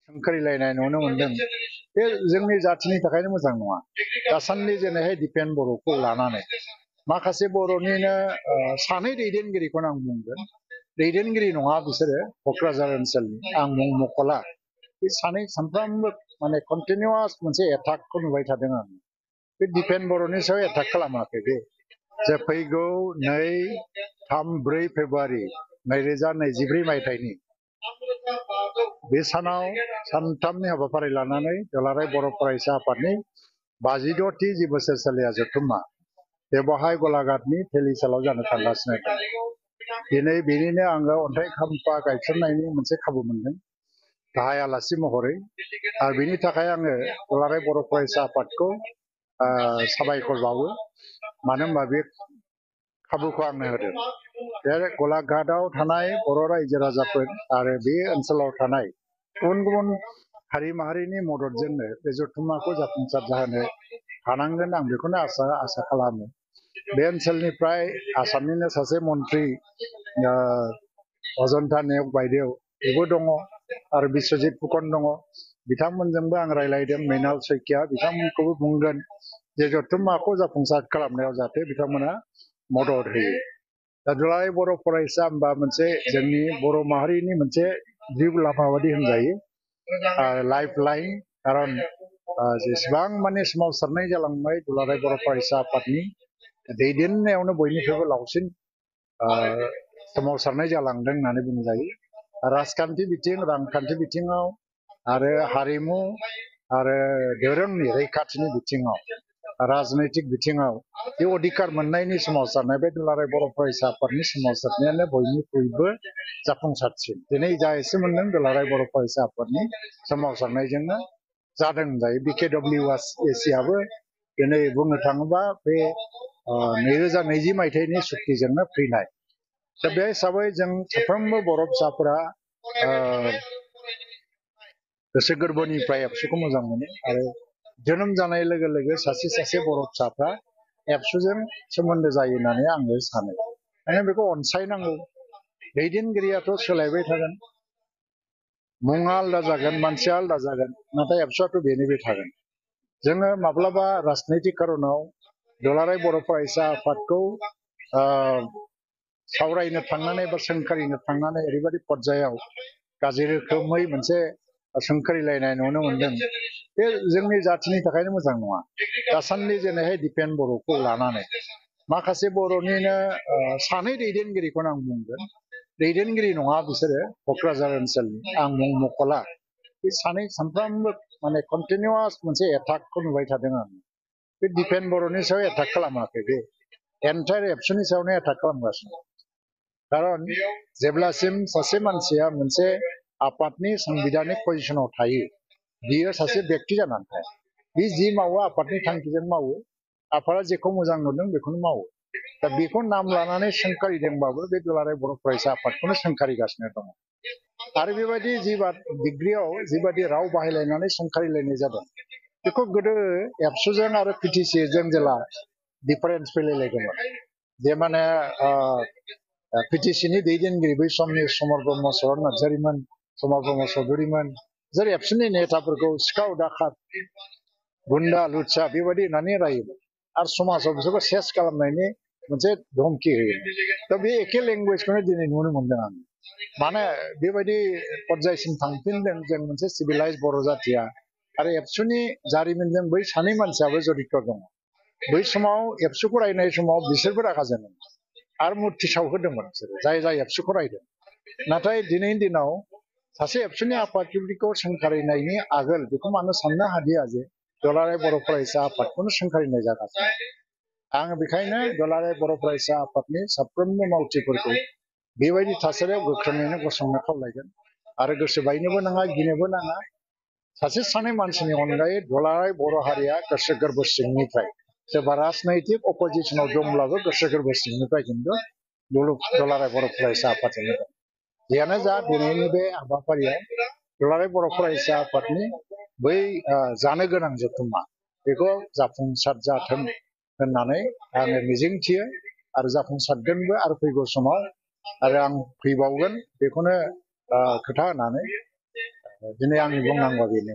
सोंखारिलायनाय नुनो मोनदों बे जोंनि जाथिनि थाखायनो मोजां नङा दासान्दि जेरैहाय दिपेन बर'खौ लानानै माखासे बर'निनो सानै दैदेनगिरिखौनो आं बुंगोन दैदेनगिरि नङा बिसोरो क'क्राझार ओनसोलनि आं मुं मख'ला बे सानै सानफ्रामबो माने कन्टिनिउआस मोनसे एटाकखौ नुबाय थादों आं बे दिपेन बर'नि सायाव एटाक खालामाखै बे जे फैगौ 2-3-4 फेब्रुवारि 2024 मायथाइनि बे सानाव सानथामनि हाबाफारि लानानै दुलाराय बर' फरायसा आफादनि 56थि जि बोसोरसालिया जथुम्मा बेवहाय गलाघाटनि भेलिसालाव जानो थांगासिनो दं दिनै बेनिनो आङो अन्थाइ खाम्फा गायसननायनि मोनसे खाबु मोनदों गाहाय आलासि महरै आरो बेनि थाखाय आङो दुलाराय बर' फरायसा आफादखौ साबायखर बावो मानो होनबा बे खाबुखौ आंनो होदों बे गलाघाटआव थानाय बर' रायजो राजाफोर आरो बे ओनसोलाव थानाय गुबुन गुबुन हारि माहारिनि मददजोंनो बे जथुम्माखौ जाफुंसार जाहोनो हानांगोन आं बेखौनो आसा खालामो बे ओनसोलनिफ्राय आसामनिनो सासे मन्त्रि अजन्ता नेउग बायदेव बेबो दङ आरो बिश्वजित फुकन दङ बिथांमोनजोंबो आं रायलायदों मृणाल शइकिया बिथांमोनखौबो बुंगोन जे जथुम्माखौ जाफुंसार खालामनायाव जाहाथे बिथांमोना मदद होयो दा दुलाराय बर' फरायसा होनबा मोनसे जोंनि बर' माहारिनि मोनसे जिउ लामा बायदि होनजायो लाइफ लाइन खारन जेसेबां माने सोमावसारनाय जालांबाय दुलाराय बर' फरायसा आफादनि दैदेननायावनो बयनिख्रुइबो लावसिन सोमावसारनाय जालांदों होननानै बुंजायो राजखान्थि बिथिं रांखान्थि बिथिङाव आरो हारिमु आरो धोरोमनि रैखाथिनि बिथिङाव राजनैतिक बिथिङाव बे अधिकार मोननायनि सोमावसारनाय बे दुलाराय बर' फरायसा आफादनि सोमावसारनायानो बयनिख्रुइबो जाफुंसारसिन दिनै जा एसे मोनदों दुलाराय बर' फरायसा आफादनि सोमावसारनायजोंनो जादों होनजायो BKWACआबो दिनै बुंनो थाङोबा बे 2020 मायथाइनि सुक्तिजोंनो फैनाय दा बे हिसाबै जों साफ्रोमबो बर' फिसाफोरा गोसो गोरबोनिफ्राय एबसुखौ मोजां मोनो आरो जोनोम जानाय लोगो लोगो सासे सासे बर' फिसाफ्रा एबसुजों सोमोन्दो जायो होननानै आङो सानो माने बेखौ अनसायनांगौ दैदेनगिरियाथ' सोलायबाय थागोन मुङा आलादा जागोन मानसिया आलादा जागोन नाथाय एबसुआथ' बेनो बे थागोन जोङो माब्लाबा राजनैतिक खारनाव दुलाराय बर' फरायसा आफादखौ सावरायनो थांनानै बा सोंखारिनो थांनानै ओरैबायदि पर्यायाव गाज्रि रोखोमै मोनसे सोंखारिलायनाय नुनो मोनदों बे जोंनि जाथिनि थाखायनो मोजां नङा दासान्दि जेरैहाय दिपेन बर'खौ लानानै माखासे बर'निनो सानै दैदेनगिरिखौनो आं बुंगोन दैदेनगिरि नङा बिसोरो क'क्राझार ओनसोलनि आं मुं मख'ला बे सानै सानफ्रामबो माने कन्टिनिउआस मोनसे एटाकखौ नुबाय थादों आं बे दिपेन बर'नि सायाव एटाक खालामाखै बे एन्टायार एबसुनि सायावनो एटाक खालामगासिनो खारन जेब्लासिम सासे मानसिया मोनसे आफादनि संबिधानिक पजिशनाव थायो बियो सासे बेक्ति जानानै थाया बे जि मावो आफादनि थांखिजों मावो आफादा जेखौ मोजां नुदों बेखौनो मावो दा बेखौ नाम लानानै सोंखारिदोंबाबो बे दुलाराय बर' फरायसा आफादखौनो सोंखारिगासिनो दङ आरो बेबायदि डिग्रियाव जिबायदि राव बाहायलायनानै सोंखारिलायनाय जादों बेखौ गोदो एबसुजों आरो PTCजों जेला डिफारेन्स फैलायलायदोंमोन जे माने PTCनि दैदेनगिरि बै समनि समर ब्रह्म चरन नार्जारिमोन समर ब्रह्म चौधुरिमोन जेरै एबसुनि नेताफोरखौ सिखाव दाखात गुन्दा लुच्चा बेबायदि होननानै रायोमोन आरो समाजाव बिसोरखौ सेस खालामनायनि मोनसे धमकि होयो दा बे एखे लेंगुवेजखौनो दिनै नुनो मोनदों आं माने बेबायदि पर्यायसिम थांफिनदों जों मोनसे सिभिलाइज बर' जाथिया आरो एबसुनि जारिमिनजों बै सानै मानसियाबो जडित दङ बै समाव एबसुखौ रायनाय समाव बिसोरबो रागा जोंदों आरो मुर्ति सावहोदोंमोन बिसोरो जाय एबसुखौ रायदों नाथाय दिनैनि दिनाव सासे एबसुनि आफादगिरिखौ सोंखारिनायनि आगोल बेखौ मानो साननो हादिया जे दुलाराय बर' फरायसा आफादखौनो सोंखारिनाय जागासिनो आं बेखायनो दुलाराय बर' फरायसा आफादनि साफ्रोमबो मावथिफोरखौ बेबायदि थासारियाव गोख्रोङैनो गसंनो खावलायगोन आरो गोसो बायनोबो नाङा गिनोबो नाङा सासे सानै मानसिनि अनगायै दुलाराय बर' हारिया गोसो गोरबो सिंनिफ्राय सोरबा राजनैतिक अपोजिसनाव दंब्लाबो गोसो गोरबो सिंनिफ्राय खिन्थु दुलाराय बर' फरायसा आफादजोंनो दं जियानो जा दिनैनि बे हाबाफारियाव दुलाराय बर' फरायसा आफादनि बै जानो गोनां जथुम्मा बेखौ जाफुंसार जाथों होननानै आङो मिजिंथियो आरो जाफुंसारगोनबो आरो फैगौ समाव आरो आं फैबावगोन बेखौनो खोथा होनानै दिनै आंनि बुंनांगौआ बेनो।